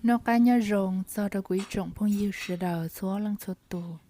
Noj qab nyob zoo txog rau kuv ib tsoom phooj ywg sawv daws txhua leej txhua tus.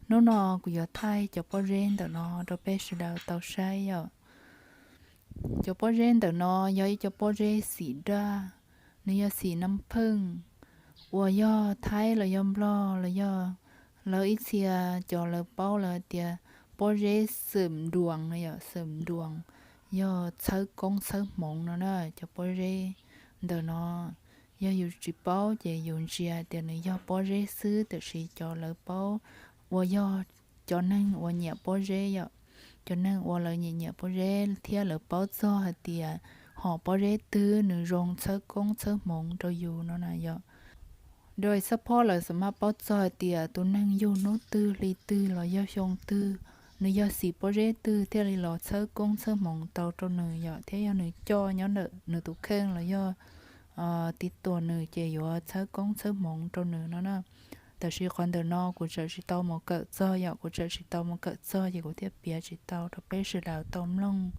Hnub no kuv yuav thaij cov pob zeb ntawm no rau peb sawv daws tau saib yom. Cov pob zeb ntawm no yog ib cov pob zeb xim daj, nws yog xim nam pheej, uas yog Thaib los yog Nplog los yog lawv ib txhia cov lawv paub lawv tias pob zeb xeem duas no yom, xeem duas yog txhawb koob txhawb hmoov no na. Cov pob zeb ntawm no yog yus tsis paub ces yus ntsia tias nws yog pob zeb xwb, tiam sis cov lawv paub uas yog cov neeg uas nyiam pob zeb yom, cov neeg uas lawv nyiam nyiam pob zeb thiab lawv paub txog hais tias hom pob zeb twg nws zoo txhawb koob txhawb hmoov rau yus no na yom. Dua ib xab phob lawv xam maj paub txog hais tias tus neeg yug hnub twg hli twg los yog xyoo twg, nws yog xim pob zeb twg thiaj li los txhawb koob txhawb hmoov tau rau nws yom, thiab yog nws coj nyob ntawm nws tus kheej los yog tiv tuam nws ces yuav txhawb koob txhawb hmoov rau nws no na. Tab sis qhov ntawm no kuv tseem tsis tau mus kawm txog yom, kuv tseem tsis tau mus kawm txog ces kuv thiaj piav tsis tau rau peb sawv daws tau mloog.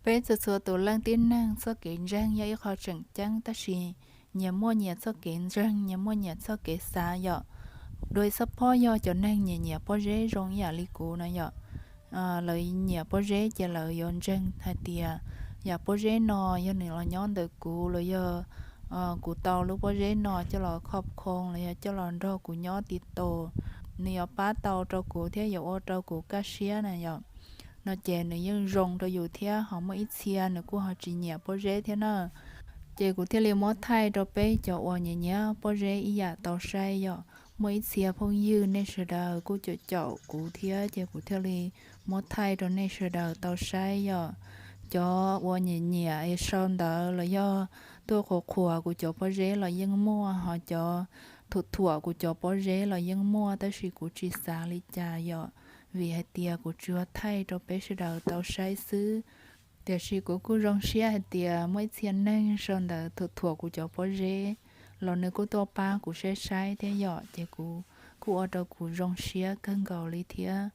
Peb txhua txhua tus leej tib neeg txoj kev ntseeg yog ib qho tseem ceeb, tab sis nyias muaj nyias txoj kev ntseeg, nyias muaj nyias txoj kev xav yom. Dua ib xab phob yog cov neeg nyiam nyiam pob zeb zoo ib yam li kuv na yom. Lawv nyiam pob zeb ces lawv yuav ntseeg hais tias yam pob zeb no yog nws los nyob ntawm kuv los yog kuv tau lub pob zeb no coj los khoj khoo los yog coj los nrog kuv nyob tiv tus, nws yuav pab tau rau kuv thiab yuav ua rau kuv kaj siab na yom. No ces nws yeej zoo rau yus thiab, ho muaj ib txhia nws kuj ho tsis nyiam pob zeb thiab na. Ces kuv thiaj li muab thaij rau peb cov uas nyiam nyiam pob zeb ib yam tau saib yom. Muaj ib txhia phooj ywg nej sawv daws kuj caum caum kuv thiab ces kuv thiaj li muab thaij rau nej sawv daws tau saib yom. Cov uas nyiam nyiam es sau ntawv los yog tuaj qhuas qhuas kuv cov pob zeb los yeej muaj, ho cov thuam thuam kuv cov pob zeb los yeej muaj, tab sis kuv tsis xav li cas yom, vim hais tias kuv tsuas thaij rau peb sawv daws tau saib xwb. Tiam sis kuv kuj zoo siab hais tias muaj ib txhia neeg sau ntawv thuam thuam kuv cov pob zeb los nws kuj tuaj pab kuv saib saib thiab yom, ces kuv kuj ua rau kuv zoo siab kawg nkaus li thiab.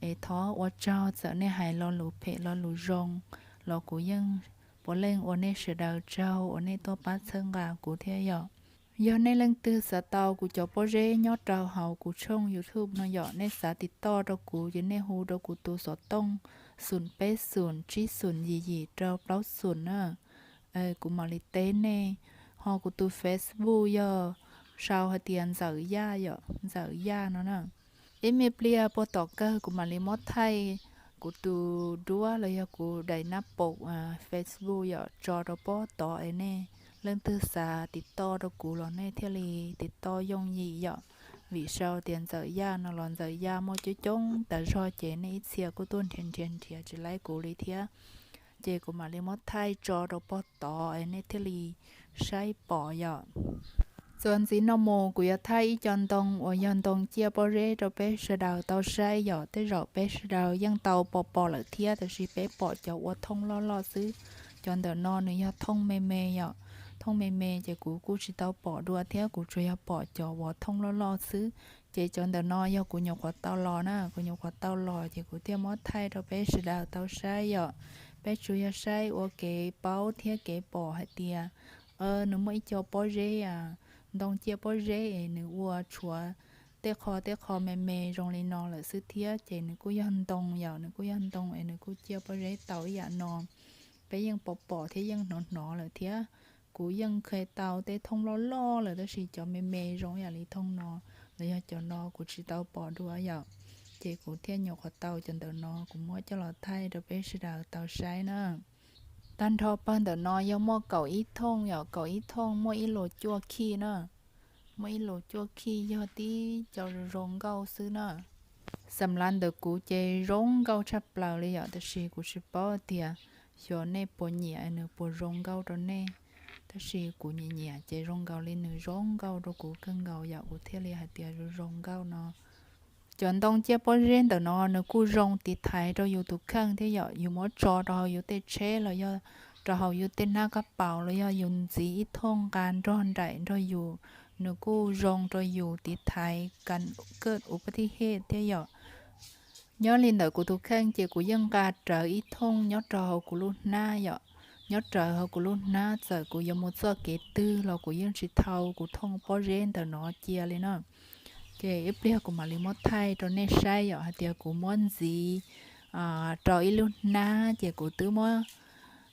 Es thov ua tsaug, txawm nej hais lo lus phem lo lus zoo los kuv yeej puav leej ua nej sawv daws tsaug uas nej tuaj pab txhawb nqa kuv thiab yom. Yog nej leej twg xav tau kuv cov pob zeb nyob rau hauv kuv tshooj YouTube no yom, nej xav tiv toj rau kuv ces nej hu rau kuv tus xov tooj xoom peb xoom tsib xoom yim yim rau plaub xoom na. Kuv mam li teb nej. Ho kuv tus Facebook yog sau hais tias Ntxawm Yaj yom, Ntxawm Yaj no na. Ib me pliag puag tom kawg kuv mam li muab thaij kuv tus duab los yog kuv daim nab paum Facebook yom tso rau pob tod es nej leej twg xav tiv toj rau kuv los nej thiaj li tiv toj yooj yim yom. Vim sau tias Ntxawm Yaj no los Ntxawm Yaj muaj coob coob tas zog ces nej ib txhia kuj tuaj nrhiav nrhiav nrhiav tsis laib kuv li thiab. Ces kuv mam li muab thaij tso rau pob tod es nej thiaj li saib pom yom. Txuas ntxiv no mus kuv yuav thaij ib co ntoo uas yog ntoo ciaj pob zeb rau peb sawv daws tau saib yom. Tej zaum peb sawv daws yeej tau pom pom lawm thiab, tab sis peb pom cov uas thooj loj loj xwb. Cov ntawm no nws yog thooj me me yom. Thooj me me ces kuv kuj tsis tau pom dua thiab, kuv tsuas yog pom cov uas thooj loj loj xwb. Ces cov ntawm no yog kuv nyuam qhuav tau los na, kuv nyuam qhuav tau los ces kuv thiaj muab thaij rau peb sawv daws tau saib yom. Peb tsuas yog saib ua kev paub thiab kev pom hais tias nws muaj ib co pob zeb, ntoo ciaj pob zeb es nws ua tshuav tej qho tej qho me me zoo li no lawm xwb thiab. Ces nws kuj yog ntoo yom, nws kuj yog ntoo es nws kuj ciaj pob zeb tau ib yam no. Peb yeej pom pom thiab yeej hnov hnov lawm thiab. Kuv yeej kha tau tej thooj loj loj lawm, tab sis cov me me zoo ib yam li thooj no los yog cov no kuv tsis tau pom dua yom. Ces kuv thiaj nyuam qhuav tau cov ntawm no, kuv muab coj los thaij rau peb sawv daws tau saib na. Tag nrho pawg ntawm no yog muaj kaum ib thooj yom, kaum ib thooj muaj ib lus cuaj khij na. Muaj ib lus cuaj khij yog tib co zoo nkauj xwb na. Xam lav ntawm kuv ces zoo nkauj tshaj plaws li yom, tab sis kuv tsis paub tias xyov nej puas nyiam nws puas zoo nkauj rau nej. Tab sis kuv nyiam nyiam ces zoo nkaus li nws zoo nkauj rau kuv kawg nkaus yom, kuv thiaj li hais tias zoo zoo nkauj no. Cov ntoo ciaj pob zeb ntawm no nws kuj zoo tiv thaiv rau yus tus kheej thiab yom, yus muab tso rau hauv yus tej tsheb los yog rau hauv yus tej hnab kab paus los yog yus ntxiv ib thooj nqa nrog nraim nrog yus, nws kuj zoo rau yus tiv thaiv kas kawj uv pab thib hej thiab yom. Nyob li ntawm kuv tus kheej ces kuv yeej nqa rawv ib thooj nyob rau hauv kuv lub hnab yom. nyob rawv hauv kuv lub hnab, txawm kuv yuav mus txoj kev twg los kuv yeej tsis thau kuv thooj pob zeb ntawm no cia li na. Ces ib pliag kuv mam li muab thaij rau nej saib yom, hais tias kuv muab ntxiv rau ib lub hnab ces kuv twb muab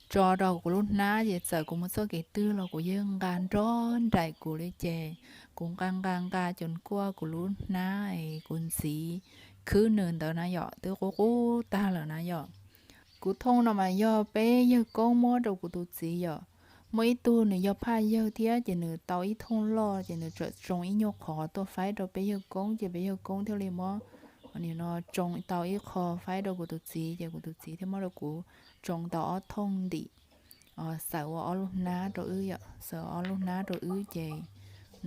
tso rau kuv lub hnab, ces txawm kuv mus txoj kev twg los kuv yeej nqa nrog nraim kuv li. Ces kuv nqa nqa nqa cov kuaj kuv lub hnab es kuv ntxiv khwb nws ntawd na yom, twb qub qub tag lawm na yom. Kuv thooj no mas yog peb yawg koob muab rau kuv tus txiv yom. Muaj ib tug nws yog phaj yawg thiab ces nws tau ib thooj loj ces nws txawm tsoo ib nyuag qhov tuaj faib rau peb yawg koob, ces peb yawg koob thiaj li muab, nim no tsoo tau ib qho faib rau kuv tus txiv, ces kuv tus txiv thiaj muab rau kuv tsoo tau ob thooj ntim, xaws ua ob lub hnab rau wb yom, xaws ob lub hnab rau wb ces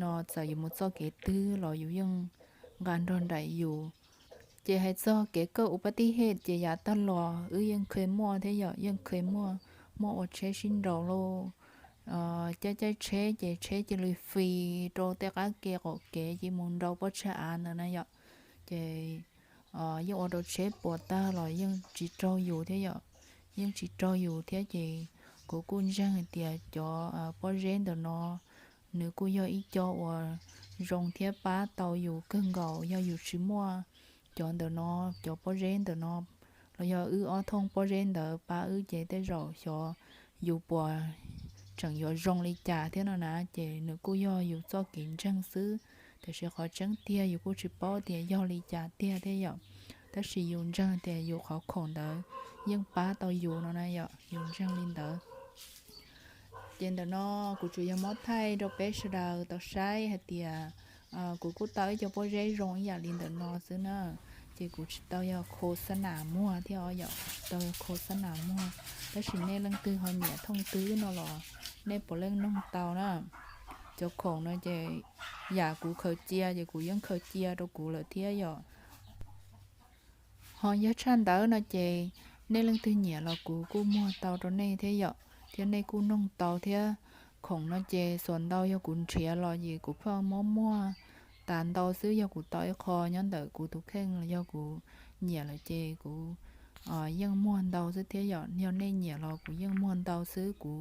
no txawm yus mus txoj kev twg los yus yeej nqa nrog nraim yus. Ces hais txog kev kawj uv pab tib hej ces yav tag los wb yeej kheev muaj thiab yom, yeej kheev muaj, muaj ua tsheb sib nraus lauj. Caij caij tsheb ces tsheb cia li fis rau tej qab ke qaum kev cia mus nrau pob tsag av ntawd na yom. Ces yeej ua rau tsheb puas tag los yeej tsis raug yus thiab yom, yeej tsis raug yus thiab. Ces kuv kuj ntseeg hais tias cov pob zeb ntawm no nws kuj yog ib co uas zoo thiab pab tau yus kawg nkaus. Yog yus tsis muaj cov ntawm no, cov pob zeb ntawm no los yog wb ob thooj pob zeb ntawd pab wb ces tej zaum xyov yus puas tseem yuav zoo li cas thiab no na. Ces nws kuj yog yus txoj kev ntseeg xwb, tiam sis qhov tseeb tiag yus kuj tsis paub tias yog li cas tiag thiab yom. Tab sis yus ntseeg tias yus qhov khoom ntawd yeej pab tau yus no na yom, yus ntseeg li ntawd. Ces ntawm no kuv tsuas yog muab thaij rau peb sawv daws tau saib hais tias kuv kuj tau ib co pob zeb zoo ib yam li ntawm no xwb na. Ces kuv tsis tau yog khos xab nam muag thiab os yom, tsis tau yog khos xab nam muag. Tab sis nej leej twg ho nyiam thooj twg no los nej puav leej noog tau na. Cov khoom no ces yam kuv khaws cia ces kuv yeej khaws cia rau kuv lawm thiab yom. Ho yog tshaj ntawd no ces nej leej twg nyiam los kuv kuj muag tau rau nej thiab yom, thiab nej kuj noog tau thiab. Khoom no ces xuas ntau yog kuv nrhiav los ces kuv pheej muab muag tas ntau xwb. Yog kuv tau ib qho nyob ntawm kuv tus kheej los yog kuv nyiam lawm ces kuv yeej muag ntau xwb thiab yom. Yog nej nyiam los kuv yeej muag ntau xwb, kuv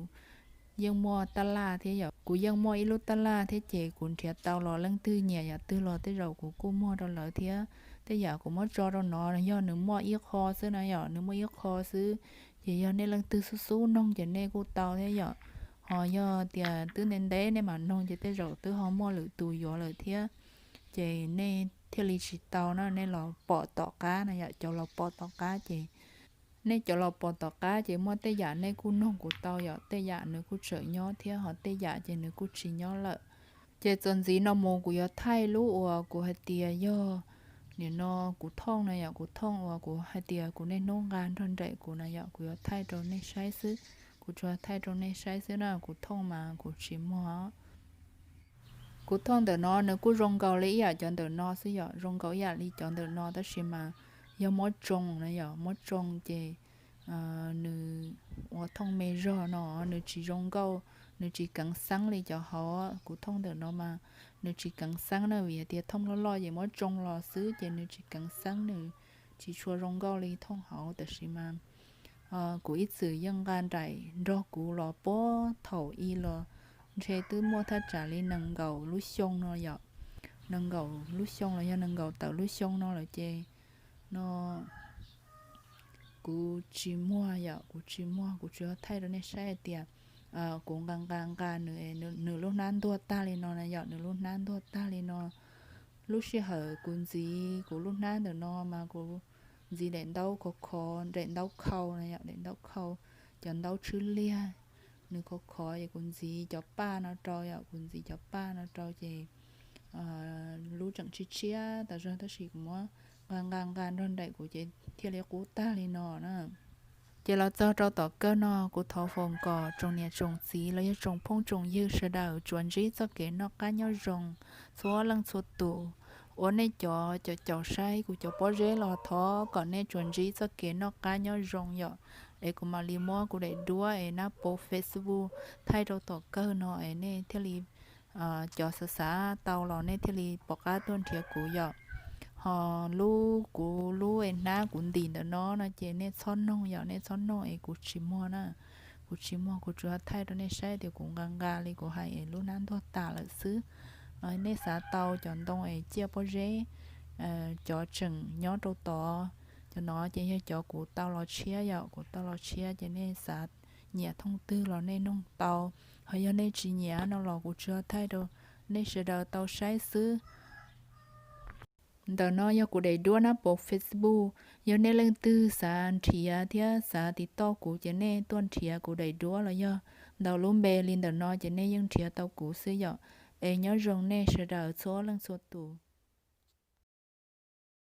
yeej muaj tab laj thiab yom. Kuv yeej muaj ib lub tab laj thiab ces kuv nrhiav tau los leej twg nyiam yam twg los tej zaum kuv kuj muag rau lawv thiab. Tej yam kuv muab tso rau no yog nws muaj ib qho xwb na yom, nws muaj ib qho xwb. Ces yog nej leej twg xub xub noog ces nej kuj tau thiab yom. Ho yog tias twb ntev ntev nej mam noog ces tej zaum twb ho muaj lwm tus yuav lawm thiab. Ces nej thiaj li tsis tau na, nej los pom tom qab na yom, cov los pom tom qab ces nej cov los pom tom qab ces muaj tej yam nej kuj noog kuv tau yom, tej yam nws kuj tseem nyob thiab ho tej yam ces nws kuj tsis nyob lawm. Ces txuas ntxiv no mus kuv yuav thaij lub uas kuv hais tias yog nim no kuv thooj na yom, kuv thooj uas kuv hais tias kuv niaj hnub nqa nrog nraim kuv na yom, kuv yuav thaij rau nej saib xwb. Kuv tsuas thaij rau nej saib xwb na, kuv thooj mas kuv tsis muag. Kuv thooj ntawm no nws kuj zoo nkaus li ib yam cov ntawm no xwb yom, zoo nkaus ib yam li cov ntawm no tab sis mas yog muab tsoo na yom, muab tsoo ces nws ua thooj me zog no, nws tsis zoo nkauj, nws tsis keev xeeb li cov hauv. Kuv thooj ntawm no mas nws tsis keev xeeb na, vim hais tias thooj loj loj ces muab tsoo los xwb ces nws tsis keev xeeb, nws tsis tshua zoo nkauj li thooj hauv. Tab sis mas kuv ib txwm yeej nqa nraim nrog kuv los puag thaum i los ntshe twb muaj thaj tsam li nees nkaum lub xyoo no yom, nees nkaum lub xyoo los yog nees nkaum tawm lub xyoo no lawm ces no kuv tsis muag yom, kuv tsis muag, kuv tsuas thaij rau nej saib hais tias kuv nqa nqa nqa nws, nws lub hnab ntuag tag li no na yom, nws lub hnab ntuag tag li no. Lub sij hawm kuv ntxiv kuv lub hnab ntawm no mas kuv ntxiv daim ntaub khov khov, daim ntaub khau na yom, daim ntaub khau, cov ntaub tshwb liag, nws khov khov ces kuv ntxiv cov paj no rau yom, kuv ntxiv cov paj no rau ces lub tseem tshiab tshiab tas zog tab sis kuv muab nqa nqa nqa nrog nraim kuv ces thiaj li qub tag li no na. Ces los txog rau tom kawg no kuv thov foom kom tsoom niam tsoom txiv los yog tsoom phooj tsoom ywg sawv daws tsuas ntsib txoj kev noj qab nyob zoo txhua leej txhua tus. Ua nej cov caum caum saib kuv cov pob zeb los thov kom nej tsuas ntsib txoj kev noj qab nyob zoo yom. Es kuv mam li muab kuv daim duab es nab pov Facebook thaij rau tom kawg no es nej thiaj li cov xav xav tau los nej thiaj li pom qab tuaj nrhiav kuv yom. Ho lub kuv lub es hnab kuv ntim ntawm no no ces nej txhob noog yom, nej txhob noog es kuv tsis muag na. Kuv tsis muag, kuv tsuas thaij rau nej saib tias kuv nqa nqa li kuv hais es lub hnab ntuag tas lawm xwb. Nej xav tau cov ntoo es ciaj pob zeb, cov tseem nyob rau tod, cov no ces yog cov kuv tau los tshiab yom, kuv tau los tshiab ces nej xav nyiam thooj twg los nej noog tau. Ho yog nej tsis nyiam no los kuv tsuas thaij rau nej sawv daws tau saib xwb. Ntawm no yog kuv daim duab na pov Facebook. Yog nej leej twg xav nrhiav thiab xav tiv toj kuv ces nej tuaj nrhiav kuv daim duab los yog ntaus lub npe li ntawm no ces nej yeej nrhiav tau kuv xwb yom. Es nyob zoo nej sawv daws txhua leej txhua tus.